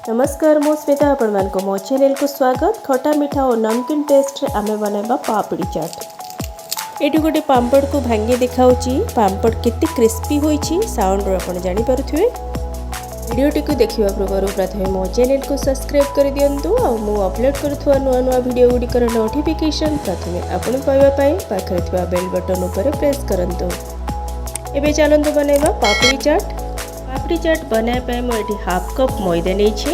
ନମସ୍କାର, ମୁଁ ସ୍ମିତା। ଆପଣମାନଙ୍କୁ ମୋ ଚ୍ୟାନେଲକୁ ସ୍ୱାଗତ। ଖଟା ମିଠା ଓ ନମକିନ୍ ଟେଷ୍ଟରେ ଆମେ ବନାଇବା ପାପଡ଼ି ଚାଟ୍। ଏଇଠି ଗୋଟେ ପାମ୍ପଡ଼କୁ ଭାଙ୍ଗି ଦେଖାଉଛି। ପାମ୍ପଡ଼ କେତେ କ୍ରିସ୍ପି ହୋଇଛି, ସାଉଣ୍ଡରୁ ଆପଣ ଜାଣିପାରୁଥିବେ। ଭିଡ଼ିଓଟିକୁ ଦେଖିବା ପୂର୍ବରୁ ପ୍ରଥମେ ମୋ ଚ୍ୟାନେଲକୁ ସବସ୍କ୍ରାଇବ୍ କରିଦିଅନ୍ତୁ ଆଉ ମୁଁ ଅପଲୋଡ଼ କରୁଥିବା ନୂଆ ନୂଆ ଭିଡ଼ିଓ ଗୁଡ଼ିକର ନୋଟିଫିକେସନ୍ ପ୍ରଥମେ ଆପଣ ପାଇବା ପାଇଁ ପାଖରେ ଥିବା ବେଲ୍ ବଟନ୍ ଉପରେ ପ୍ରେସ୍ କରନ୍ତୁ। ଏବେ ଚାଲନ୍ତୁ ବନାଇବା ପାପଡ଼ି ଚାଟ୍। ପାପଡ଼ି ଚାଟ୍ ବନାଇବା ପାଇଁ ମୁଁ ଏଠି ହାଫ୍ କପ୍ ମଇଦା ନେଇଛି।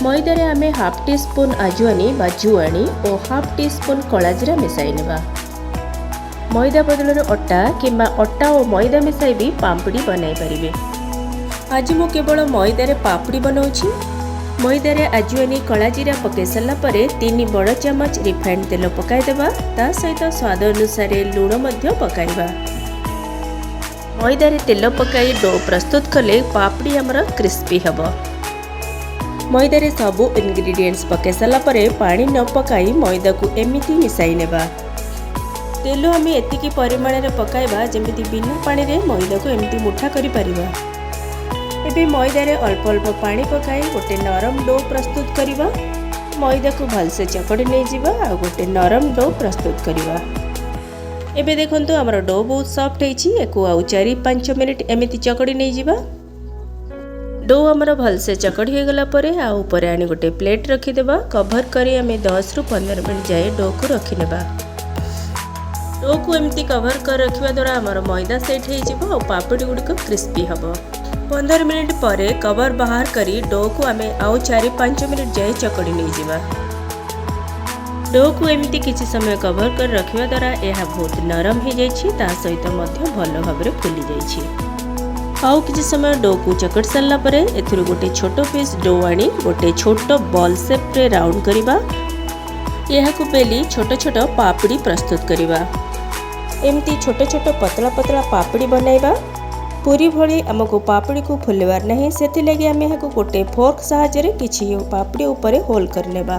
ମଇଦାରେ ଆମେ ହାଫ୍ ଟି ସ୍ପୁନ୍ ଆଜୁଆନି ବା ଜୁଆଣି ଓ ହାଫ୍ ଟି ସ୍ପୁନ୍ କଳା ଜିରା ମିଶାଇ ନେବା। ମଇଦା ବଦଳରେ ଅଟା କିମ୍ବା ଅଟା ଓ ମଇଦା ମିଶାଇ ବି ପାମ୍ପଡ଼ି ବନାଇ ପାରିବେ। ଆଜି ମୁଁ କେବଳ ମଇଦାରେ ପାପଡ଼ି ବନାଉଛି। ମଇଦାରେ ଆଜୁଆନି, କଳା ଜିରା ପକାଇ ସାରିଲା ପରେ 3 ବଡ଼ ଚାମଚ ରିଫାଇଣ୍ଡ ତେଲ ପକାଇଦେବା। ତା ସହିତ ସ୍ୱାଦ ଅନୁସାରେ ଲୁଣ ମଧ୍ୟ ପକାଇବା। ମଇଦାରେ ତେଲ ପକାଇ do ପ୍ରସ୍ତୁତ କଲେ ପାପଡ଼ି ଆମର କ୍ରିସ୍ପି ହେବ। ମଇଦାରେ ସବୁ ଇନଗ୍ରିଡ଼ିଏଣ୍ଟସ୍ ପକାଇ ସାରିଲା ପରେ ପାଣି ନ ପକାଇ ମଇଦାକୁ ଏମିତି ମିଶାଇ ନେବା। ତେଲ ଆମେ ଏତିକି ପରିମାଣରେ ପକାଇବା, ଯେମିତି ବିନା ପାଣିରେ ମଇଦାକୁ ଏମିତି ମୁଠା କରିପାରିବା। ଏବେ ମଇଦାରେ ଅଳ୍ପ ଅଳ୍ପ ପାଣି ପକାଇ ଗୋଟେ ନରମ do ପ୍ରସ୍ତୁତ କରିବା। ମଇଦାକୁ ଭଲସେ ଚକଡ଼ି ନେଇଯିବା ଆଉ ଗୋଟେ ନରମ do ପ୍ରସ୍ତୁତ କରିବା। ଏବେ ଦେଖନ୍ତୁ, ଆମର do ବହୁତ ସଫ୍ଟ ହେଇଛି। ୟାକୁ ଆଉ 4-5 ମିନିଟ୍ ଏମିତି ଚକଡ଼ି ନେଇଯିବା। Do ଆମର ଭଲସେ ଚକଡ଼ି ହେଇଗଲା ପରେ ଆଉ ଉପରେ ଆଣି ଗୋଟେ ପ୍ଲେଟ୍ ରଖିଦେବା। କଭର କରି ଆମେ 10ରୁ 15 ମିନିଟ୍ ଯାଏ ଡୋକୁ ରଖିନେବା। ଡୋକୁ ଏମିତି କଭର କରି ରଖିବା ଦ୍ୱାରା ଆମର ମଇଦା ସେଟ୍ ହେଇଯିବ ଆଉ ପାପଡ଼ି ଗୁଡ଼ିକ କ୍ରିସ୍ପି ହେବ। 15 ମିନିଟ୍ ପରେ କଭର ବାହାର କରି ଡୋକୁ ଆମେ ଆଉ 4-5 ମିନିଟ୍ ଯାଏ ଚକଡ଼ି ନେଇଯିବା। ଡୋକୁ ଏମିତି କିଛି ସମୟ କଭର କରି ରଖିବା ଦ୍ୱାରା ଏହା ବହୁତ ନରମ ହେଇଯାଇଛି, ତା ସହିତ ମଧ୍ୟ ଭଲ ଭାବରେ ଫୁଲି ଯାଇଛି। ଆଉ କିଛି ସମୟ ଡୋକୁ ଚକଟି ସାରିଲା ପରେ ଏଥିରୁ ଗୋଟେ ଛୋଟ ପିସ୍ do ଆଣି ଗୋଟେ ଛୋଟ ବଲ୍ ସେପ୍ରେ ରାଉଣ୍ଡ କରିବା। ଏହାକୁ ବେଲି ଛୋଟ ଛୋଟ ପାପଡ଼ି ପ୍ରସ୍ତୁତ କରିବା। ଏମିତି ଛୋଟ ଛୋଟ ପତଳା ପତଳା ପାପଡ଼ି ବନାଇବା। ପୁରୀ ଭଳି ଆମକୁ ପାପଡ଼ିକୁ ଫୁଲିବାର ନାହିଁ, ସେଥିଲାଗି ଆମେ ଏହାକୁ ଗୋଟେ ଫୋର୍କ ସାହାଯ୍ୟରେ କିଛି ପାପଡ଼ି ଉପରେ ହୋଲ୍ କରିନେବା।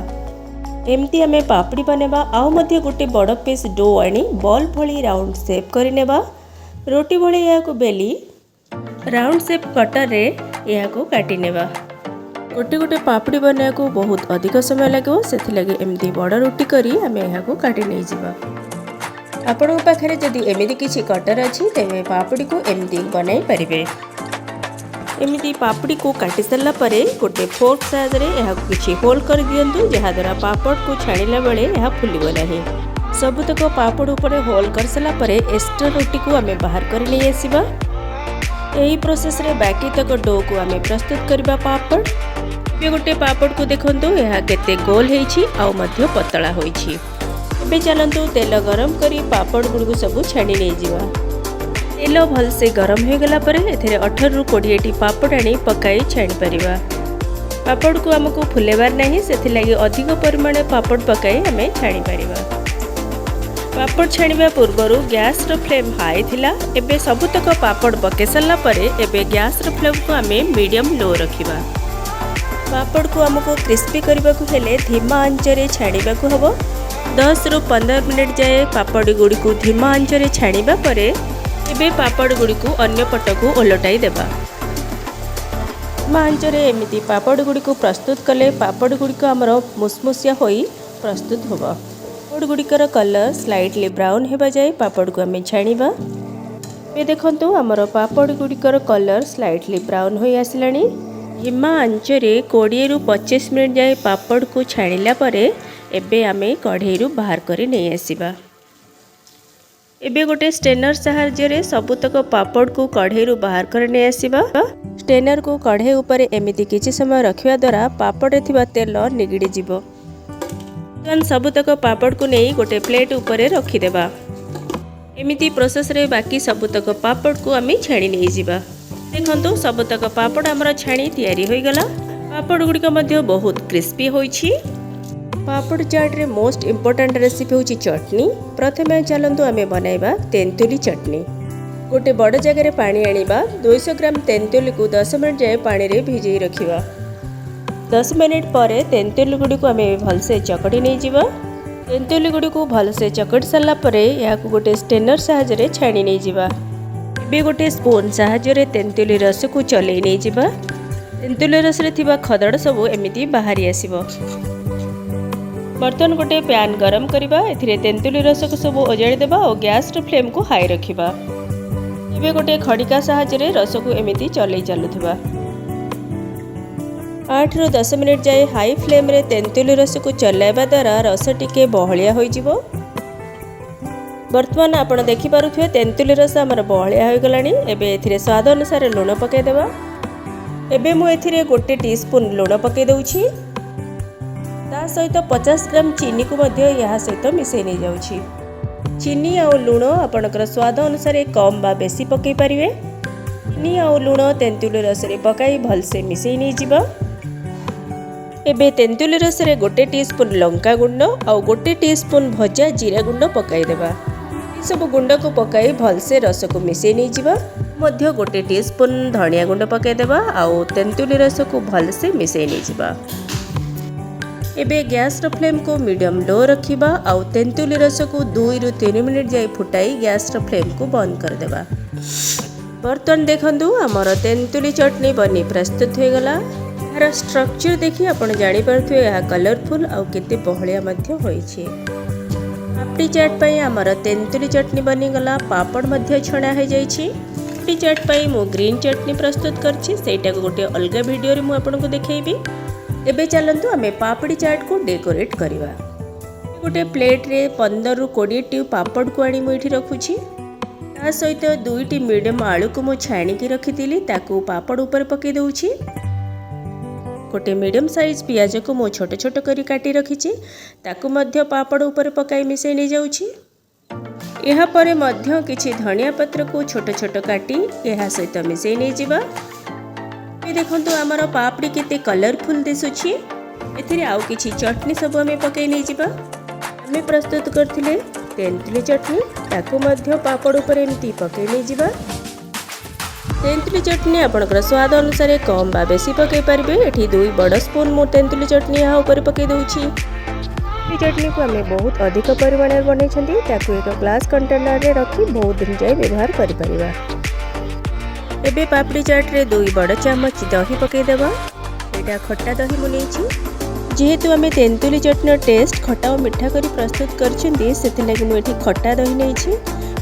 ଏମିତି ଆମେ ପାପଡ଼ି ବନାଇବା। ଆଉ ମଧ୍ୟ ଗୋଟେ ବଡ଼ ପିସ୍ do ଆଣି ବଲ୍ ଭଳି ରାଉଣ୍ଡ ସେପ୍ କରିନେବା। ରୋଟି ଭଳି ଏହାକୁ ବେଲି ରାଉଣ୍ଡ ସେପ୍ କଟରରେ ଏହାକୁ କାଟି ନେବା। ଗୋଟେ ଗୋଟେ ପାପଡ଼ି ବନାଇବାକୁ ବହୁତ ଅଧିକ ସମୟ ଲାଗିବ, ସେଥିଲାଗି ଏମିତି ବଡ଼ ରୁଟି କରି ଆମେ ଏହାକୁ କାଟି ନେଇଯିବା। ଆପଣଙ୍କ ପାଖରେ ଯଦି ଏମିତି କିଛି କଟର ଅଛି, ତେବେ ପାପଡ଼ିକୁ ଏମିତି ବନାଇ ପାରିବେ। ଏମିତି ପାପଡ଼ିକୁ କାଟି ସାରିଲା ପରେ ଗୋଟେ ଫୋର୍କ ସାହାଯ୍ୟରେ ଏହାକୁ କିଛି ହୋଲ୍ କରିଦିଅନ୍ତୁ, ଯାହାଦ୍ୱାରା ପାପଡ଼କୁ ଛାଣିଲା ବେଳେ ଏହା ଫୁଲିବ ନାହିଁ। ସବୁତକ ପାପଡ଼ ଉପରେ ହୋଲ୍ କରିସାରିଲା ପରେ ଏକ୍ସଟ୍ରା ରୁଟିକୁ ଆମେ ବାହାର କରି ନେଇ ଆସିବା। ଏହି ପ୍ରୋସେସରେ ବାକି ତକ ଡୋକୁ ଆମେ ପ୍ରସ୍ତୁତ କରିବା ପାପଡ଼। ଏବେ ଗୋଟେ ପାପଡ଼କୁ ଦେଖନ୍ତୁ, ଏହା କେତେ ଗୋଲ ହେଇଛି ଆଉ ମଧ୍ୟ ପତଳା ହୋଇଛି। ଏବେ ଚାଲନ୍ତୁ ତେଲ ଗରମ କରି ପାପଡ଼ ଗୁଡ଼ିକୁ ସବୁ ଛାଣି ନେଇଯିବା। ତେଲ ଭଲସେ ଗରମ ହୋଇଗଲା ପରେ ଏଥିରେ 18ରୁ 20ଟି ପାପଡ଼ ଆଣି ପକାଇ ଛାଣିପାରିବା। ପାପଡ଼କୁ ଆମକୁ ଫୁଲେଇବାର ନାହିଁ, ସେଥିଲାଗି ଅଧିକ ପରିମାଣରେ ପାପଡ଼ ପକାଇ ଆମେ ଛାଣିପାରିବା। ପାପଡ଼ ଛାଣିବା ପୂର୍ବରୁ ଗ୍ୟାସ୍ର ଫ୍ଲେମ୍ ହାଇ ଥିଲା। ଏବେ ସବୁତକ ପାପଡ଼ ପକାଇ ସାରିଲା ପରେ ଏବେ ଗ୍ୟାସ୍ର ଫ୍ଲେମ୍କୁ ଆମେ ମିଡ଼ିୟମ୍ ଲୋ ରଖିବା। ପାପଡ଼କୁ ଆମକୁ କ୍ରିସ୍ପି କରିବାକୁ ହେଲେ ଧୀମା ଆଞ୍ଚରେ ଛାଣିବାକୁ ହେବ। 10ରୁ 15 ମିନିଟ୍ ଯାଏ ପାପଡ଼ ଗୁଡ଼ିକୁ ଧୀମା ଆଞ୍ଚରେ ଛାଣିବା ପରେ ଏବେ ପାପଡ଼ ଗୁଡ଼ିକୁ ଅନ୍ୟ ପଟକୁ ଓଲଟାଇ ଦେବା। ଧୀମା ଆଞ୍ଚରେ ଏମିତି ପାପଡ଼ ଗୁଡ଼ିକୁ ପ୍ରସ୍ତୁତ କଲେ ପାପଡ଼ ଗୁଡ଼ିକ ଆମର ମୁସମୁସିଆ ହୋଇ ପ୍ରସ୍ତୁତ ହେବ। ପାପଡ଼ ଗୁଡ଼ିକର କଲର୍ ସ୍ଲାଇଟଲି ବ୍ରାଉନ୍ ହେବା ଯାଏ ପାପଡ଼କୁ ଆମେ ଛାଣିବା। ଏବେ ଦେଖନ୍ତୁ, ଆମର ପାପଡ଼ ଗୁଡ଼ିକର କଲର୍ ସ୍ଲାଇଟଲି ବ୍ରାଉନ୍ ହୋଇ ଆସିଲାଣି। ଧୀମା ଆଞ୍ଚରେ 20ରୁ 25 ମିନିଟ୍ ଯାଏ ପାପଡ଼କୁ ଛାଣିଲା ପରେ ଏବେ ଆମେ କଢ଼େଇରୁ ବାହାର କରି ନେଇ ଆସିବା। ଏବେ ଗୋଟେ ଷ୍ଟେନର ସାହାଯ୍ୟରେ ସବୁତକ ପାପଡ଼କୁ କଢ଼େଇରୁ ବାହାର କରି ନେଇ ଆସିବା। ଷ୍ଟେନରକୁ କଢ଼େଇ ଉପରେ ଏମିତି କିଛି ସମୟ ରଖିବା ଦ୍ୱାରା ପାପଡ଼ରେ ଥିବା ତେଲ ନିଗିଡ଼ି ଯିବ। ବର୍ତ୍ତମାନ ସବୁତକ ପାପଡ଼କୁ ନେଇ ଗୋଟେ ପ୍ଲେଟ୍ ଉପରେ ରଖିଦେବା। ଏମିତି ପ୍ରୋସେସରେ ବାକି ସବୁତକ ପାପଡ଼କୁ ଆମେ ଛାଣି ନେଇଯିବା। ଦେଖନ୍ତୁ, ସବୁତକ ପାପଡ଼ ଆମର ଛାଣି ତିଆରି ହୋଇଗଲା। ପାପଡ଼ ଗୁଡ଼ିକ ମଧ୍ୟ ବହୁତ କ୍ରିସ୍ପି ହୋଇଛି। ପାପଡ଼ ଚାଟ୍ରେ ମୋଷ୍ଟ ଇମ୍ପୋର୍ଟାଣ୍ଟ ରେସିପି ହେଉଛି ଚଟନି। ପ୍ରଥମେ ଚାଲନ୍ତୁ ଆମେ ବନାଇବା ତେନ୍ତୁଲି ଚଟନି। ଗୋଟେ ବଡ଼ ଜାଗାରେ ପାଣି ଆଣିବା। 200 ଗ୍ରାମ ତେନ୍ତୁଲିକୁ 10 ମିନିଟ୍ ଯାଏ ପାଣିରେ ଭିଜେଇ ରଖିବା। 10 ମିନିଟ୍ ପରେ ତେନ୍ତୁଲି ଗୁଡ଼ିକୁ ଆମେ ଭଲସେ ଚକଟି ନେଇଯିବା। ତେନ୍ତୁଲି ଗୁଡ଼ିକୁ ଭଲସେ ଚକଟି ସାରିଲା ପରେ ଏହାକୁ ଗୋଟେ ଷ୍ଟେନର ସାହାଯ୍ୟରେ ଛାଣି ନେଇଯିବା। ଏବେ ଗୋଟେ ସ୍ପୁନ୍ ସାହାଯ୍ୟରେ ତେନ୍ତୁଲି ରସକୁ ଚଲେଇ ନେଇଯିବା। ତେନ୍ତୁଲି ରସରେ ଥିବା ଖଦଡ଼ ସବୁ ଏମିତି ବାହାରି ଆସିବ। ବର୍ତ୍ତମାନ ଗୋଟେ ପ୍ୟାନ୍ ଗରମ କରିବା। ଏଥିରେ ତେନ୍ତୁଲି ରସକୁ ସବୁ ଅଜାଡ଼ି ଦେବା ଆଉ ଗ୍ୟାସ୍ର ଫ୍ଲେମ୍କୁ ହାଇ ରଖିବା। ଏବେ ଗୋଟେ ଖଡ଼ିକା ସାହାଯ୍ୟରେ ରସକୁ ଏମିତି ଚଲେଇ ଚାଲୁଥିବା। 8ରୁ 10 ମିନିଟ୍ ଯାଏ ହାଇ ଫ୍ଲେମ୍ରେ ତେନ୍ତୁଲି ରସକୁ ଚଲାଇବା ଦ୍ୱାରା ରସ ଟିକେ ବହଳିଆ ହୋଇଯିବ। ବର୍ତ୍ତମାନ ଆପଣ ଦେଖିପାରୁଥିବେ, ତେନ୍ତୁଲି ରସ ଆମର ବହଳିଆ ହୋଇଗଲାଣି। ଏବେ ଏଥିରେ ସ୍ୱାଦ ଅନୁସାରେ ଲୁଣ ପକାଇଦେବା। ଏବେ ମୁଁ ଏଥିରେ 1 ଟି ସ୍ପୁନ୍ ଲୁଣ ପକାଇ ଦେଉଛି। ତା ସହିତ 50 ଗ୍ରାମ ଚିନିକୁ ମଧ୍ୟ ଏହା ସହିତ ମିଶାଇ ନେଇଯାଉଛି। ଚିନି ଆଉ ଲୁଣ ଆପଣଙ୍କର ସ୍ୱାଦ ଅନୁସାରେ କମ୍ ବା ବେଶୀ ପକାଇ ପାରିବେ। ଚିନି ଆଉ ଲୁଣ ତେନ୍ତୁଲି ରସରେ ପକାଇ ଭଲସେ ମିଶାଇ ନେଇଯିବା। ଏବେ ତେନ୍ତୁଲି ରସରେ 1 ଟି ସ୍ପୁନ୍ ଲଙ୍କା ଗୁଣ୍ଡ ଆଉ 1 ଟି ସ୍ପୁନ୍ ଭଜା ଜିରା ଗୁଣ୍ଡ ପକାଇଦେବା। ଏସବୁ ଗୁଣ୍ଡକୁ ପକାଇ ଭଲସେ ରସକୁ ମିଶାଇ ନେଇଯିବା। ମଧ୍ୟ 1 ଟି ସ୍ପୁନ୍ ଧନିଆ ଗୁଣ୍ଡ ପକାଇଦେବା ଆଉ ତେନ୍ତୁଲି ରସକୁ ଭଲସେ ମିଶାଇ ନେଇଯିବା। ଏବେ ଗ୍ୟାସ୍ର ଫ୍ଲେମ୍କୁ ମିଡ଼ିୟମ୍ ଲୋ ରଖିବା ଆଉ ତେନ୍ତୁଲି ରସକୁ 2ରୁ 3 ମିନିଟ୍ ଯାଇ ଫୁଟାଇ ଗ୍ୟାସ୍ର ଫ୍ଲେମ୍କୁ ବନ୍ଦ କରିଦେବା। ବର୍ତ୍ତମାନ ଦେଖନ୍ତୁ, ଆମର ତେନ୍ତୁଲି ଚଟଣି ବନି ପ୍ରସ୍ତୁତ ହୋଇଗଲା। ଏହାର ଷ୍ଟ୍ରକ୍ଚର ଦେଖି ଆପଣ ଜାଣିପାରୁଥିବେ, ଏହା କଲରଫୁଲ୍ ଆଉ କେତେ ବହଳିଆ ମଧ୍ୟ ହୋଇଛି। ପାପଡ଼ି ଚାଟ୍ ପାଇଁ ଆମର ତେନ୍ତୁଲି ଚଟଣି ବନିଗଲା, ପାପଡ଼ ମଧ୍ୟ ଛଣା ହୋଇଯାଇଛି। ପାପଡ଼ି ଚାଟ୍ ପାଇଁ ମୁଁ ଗ୍ରୀନ୍ ଚଟଣି ପ୍ରସ୍ତୁତ କରିଛି, ସେଇଟାକୁ ଗୋଟିଏ ଅଲଗା ଭିଡ଼ିଓରେ ମୁଁ ଆପଣଙ୍କୁ ଦେଖାଇବି। ଏବେ ଚାଲନ୍ତୁ, ଆମେ ପାପଡ଼ି ଚାଟ୍କୁ ଡେକୋରେଟ୍ କରିବା। ଗୋଟେ ପ୍ଲେଟ୍ରେ 15ରୁ 20ଟି ପାପଡ଼କୁ ଆଣି ମୁଁ ଏଇଠି ରଖୁଛି। ତା ସହିତ ଦୁଇଟି ମିଡ଼ିୟମ୍ ଆଳୁକୁ ମୁଁ ଛାଣିକି ରଖିଥିଲି, ତାକୁ ପାପଡ଼ ଉପରେ ପକାଇ ଦେଉଛି। ଗୋଟେ ମିଡ଼ିୟମ୍ ସାଇଜ୍ ପିଆଜକୁ ମୁଁ ଛୋଟ ଛୋଟ କରି କାଟି ରଖିଛି, ତାକୁ ମଧ୍ୟ ପାପଡ଼ ଉପରେ ପକାଇ ମିଶାଇ ନେଇଯାଉଛି। ଏହାପରେ ମଧ୍ୟ କିଛି ଧନିଆ ପତ୍ରକୁ ଛୋଟ ଛୋଟ କାଟି ଏହା ସହିତ ମିଶାଇ ନେଇଯିବା। ଏବେ ଦେଖନ୍ତୁ, ଆମର ପାପଡ଼ି କେତେ କଲରଫୁଲ୍ ଦିଶୁଛି। ଏଥିରେ ଆଉ କିଛି ଚଟଣି ସବୁ ଆମେ ପକାଇ ନେଇଯିବା। ଆମେ ପ୍ରସ୍ତୁତ କରିଥିଲେ ତେନ୍ତୁଳି ଚଟଣି, ତାକୁ ମଧ୍ୟ ପାପଡ଼ ଉପରେ ଏମିତି ପକାଇ ନେଇଯିବା। ତେନ୍ତୁଳି ଚଟଣି ଆପଣଙ୍କର ସ୍ୱାଦ ଅନୁସାରେ କମ୍ ବା ବେଶୀ ପକାଇ ପାରିବେ। ଏଠି ଦୁଇ ବଡ଼ ସ୍ପୁନ୍ ମୁଁ ତେନ୍ତୁଳି ଚଟଣି ଏହା ଉପରେ ପକାଇ ଦେଉଛି। ତେନ୍ତୁଳି ଚଟଣିକୁ ଆମେ ବହୁତ ଅଧିକ ପରିମାଣରେ ବନେଇଛନ୍ତି। ତାକୁ ଏକ ଗ୍ଲାସ୍ କଣ୍ଟେନରରେ ରଖି ବହୁତ ଦିନ ଯାଏ ବ୍ୟବହାର କରିପାରିବା। ଏବେ ପାପଡ଼ି ଚାଟ୍ରେ ଦୁଇ ବଡ଼ ଚାମଚ ଦହି ପକାଇଦେବା। ଏଇଟା ଖଟା ଦହି ମୁଁ ନେଇଛି। ଯେହେତୁ ଆମେ ତେନ୍ତୁଳି ଚଟଣିର ଟେଷ୍ଟ ଖଟା ଓ ମିଠା କରି ପ୍ରସ୍ତୁତ କରିଛନ୍ତି, ସେଥିଲାଗି ମୁଁ ଏଠି ଖଟା ଦହି ନେଇଛି।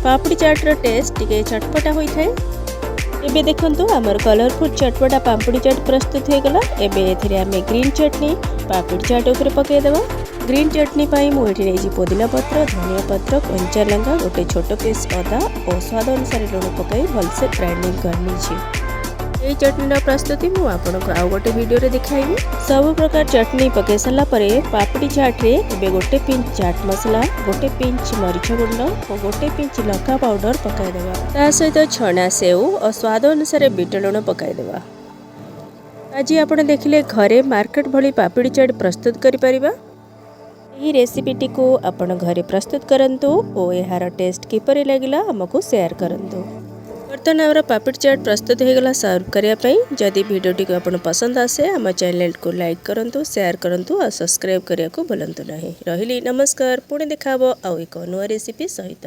ପାପଡ଼ି ଚାଟ୍ର ଟେଷ୍ଟ ଟିକେ ଚଟପଟା ହୋଇଥାଏ। ଏବେ ଦେଖନ୍ତୁ, ଆମର କଲରଫୁଲ୍ ଚଟପଟା ପାମ୍ପୁଡ଼ି ଚାଟ୍ ପ୍ରସ୍ତୁତ ହୋଇଗଲା। ଏବେ ଏଥିରେ ଆମେ ଗ୍ରୀନ୍ ଚଟଣି ପାମ୍ପୁଡ଼ି ଚାଟ୍ ଉପରେ ପକାଇଦେବା। ଗ୍ରୀନ୍ ଚଟଣି ପାଇଁ ମୁଁ ଏଠି ନେଇଛି ପୋଦିନା ପତ୍ର, ଧନିଆ ପତ୍ର, କଞ୍ଚା ଲଙ୍କା, ଗୋଟେ ଛୋଟ ପିସ୍ ଅଦା ଓ ସ୍ୱାଦ ଅନୁସାରେ ଲୁଣ ପକାଇ ଭଲସେ ଗ୍ରାଇଣ୍ଡିଙ୍ଗ କରିନେଇଛି। ଏହି ଚଟଣିର ପ୍ରସ୍ତୁତି ମୁଁ ଆପଣଙ୍କୁ ଆଉ ଗୋଟେ ଭିଡ଼ିଓରେ ଦେଖାଇବି। ସବୁ ପ୍ରକାର ଚଟଣି ପକାଇ ସାରିଲା ପରେ ପାପଡ଼ି ଚାଟ୍ରେ ଏବେ ଗୋଟେ ପିଞ୍ଚ ଚାଟ୍ ମସଲା, ଗୋଟେ ପିଞ୍ଚ ମରିଚ ଗୁଣ୍ଡ ଓ ଗୋଟେ ପିଞ୍ଚ ଲଙ୍କା ପାଉଡ଼ର ପକାଇଦେବା। ତା ସହିତ ଛଣା ସେଉ ଓ ସ୍ୱାଦ ଅନୁସାରେ ବିଟ ଲୁଣ ପକାଇଦେବା। ଆଜି ଆପଣ ଦେଖିଲେ, ଘରେ ମାର୍କେଟ ଭଳି ପାପଡ଼ି ଚାଟ୍ ପ୍ରସ୍ତୁତ କରିପାରିବା। ଏହି ରେସିପିଟିକୁ ଆପଣ ଘରେ ପ୍ରସ୍ତୁତ କରନ୍ତୁ ଓ ଏହାର ଟେଷ୍ଟ କିପରି ଲାଗିଲା, ଆମକୁ ସେୟାର କରନ୍ତୁ। ବର୍ତ୍ତମାନ ଆମର ପାପଡ଼ି ଚାଟ୍ ପ୍ରସ୍ତୁତ ହୋଇଗଲା ସର୍ଭ କରିବା ପାଇଁ। ଯଦି ଭିଡ଼ିଓଟିକୁ ଆପଣ ପସନ୍ଦ ଆସେ, ଆମ ଚ୍ୟାନେଲକୁ ଲାଇକ୍ କରନ୍ତୁ, ସେୟାର କରନ୍ତୁ ଆଉ ସବସ୍କ୍ରାଇବ୍ କରିବାକୁ ଭୁଲନ୍ତୁ ନାହିଁ। ରହିଲି, ନମସ୍କାର। ପୁଣି ଦେଖା ହେବ ଆଉ ଏକ ନୂଆ ରେସିପି ସହିତ।